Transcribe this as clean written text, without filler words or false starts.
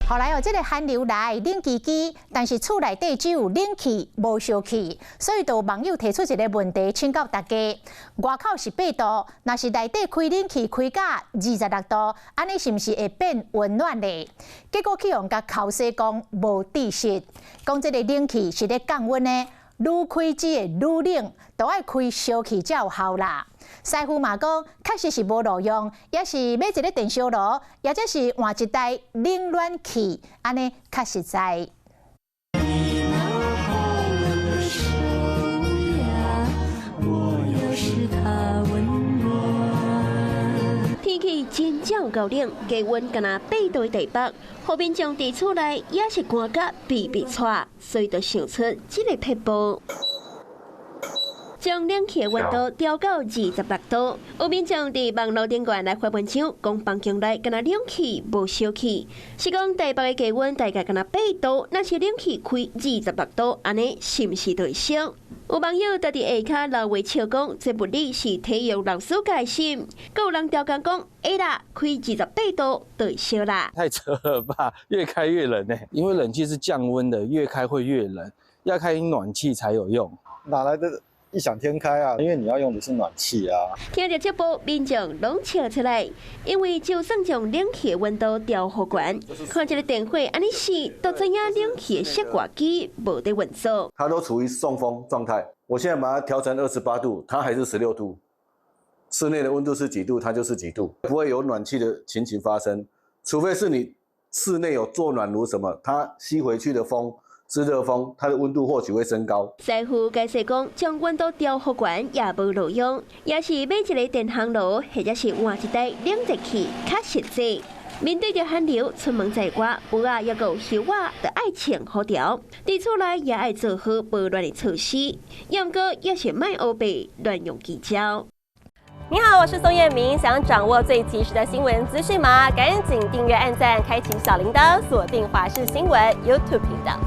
後來哦，這个寒流來冷吱吱，但是厝內底只有冷氣無燒氣，所以就有網友提出一个問題，請教大家：外口是8度，若是內底開冷氣開甲26度，按呢是毋是會變溫暖咧？結果去予人剾洗講無知識，講這个冷氣是咧降溫的，愈開只會愈冷，都愛開燒氣才有效啦。師傅嘛講，確實是無路用，抑是買一个電燒爐，抑者是換一台冷暖氣，按呢較實在。你拿紅了手呀，我要使它溫暖。天氣真正有夠冷，低溫敢若8度的台北，予民眾佇厝內也是寒甲鼻鼻掣，所以就想出這个撇步。將冷氣的溫度調到26度，有民眾佇網路頂懸來發文章，講房間內敢若冷氣無燒氣，是講台北的低溫大概敢若八度，若是冷氣開二十六度，按呢是毋是就會燒？有網友就佇下跤留話笑講，這物理是體育老師教心，閣有人調侃講，會啦，開28度就會燒啦。太扯了吧，越開越冷呢，因為冷氣是降溫的，越開會越冷，要開暖氣才有用。哪來的異想天開啊！因為你要用的是暖氣啊。聽著這部民眾攏笑出來，因為就算將冷氣的溫度調予懸，看這个電火按呢死，都知影冷氣的雪掛機無佇運作。它都處於送風狀態。我現在把它調成28度，它還是16度。室內的溫度是幾度，它就是幾度，不會有暖氣的情形發生，除非是你室內有做暖爐什麼，它吸回去的風是熱風，它的溫度或許會升高。師傅解釋講，將溫度調予懸也無路用，抑是買一个電烘爐，或者是換一台冷熱器較實際。面對著寒流，出門在外，帽仔抑閣有袖仔，著愛穿好著。佇厝內也愛做好保暖的措施，毋過也是莫烏白亂用奇招。你好，我是宋燕明，想掌握最及時的新聞資訊嗎？趕緊訂閱、按讚、開啟小鈴鐺，鎖定華視新聞 YouTube 頻道。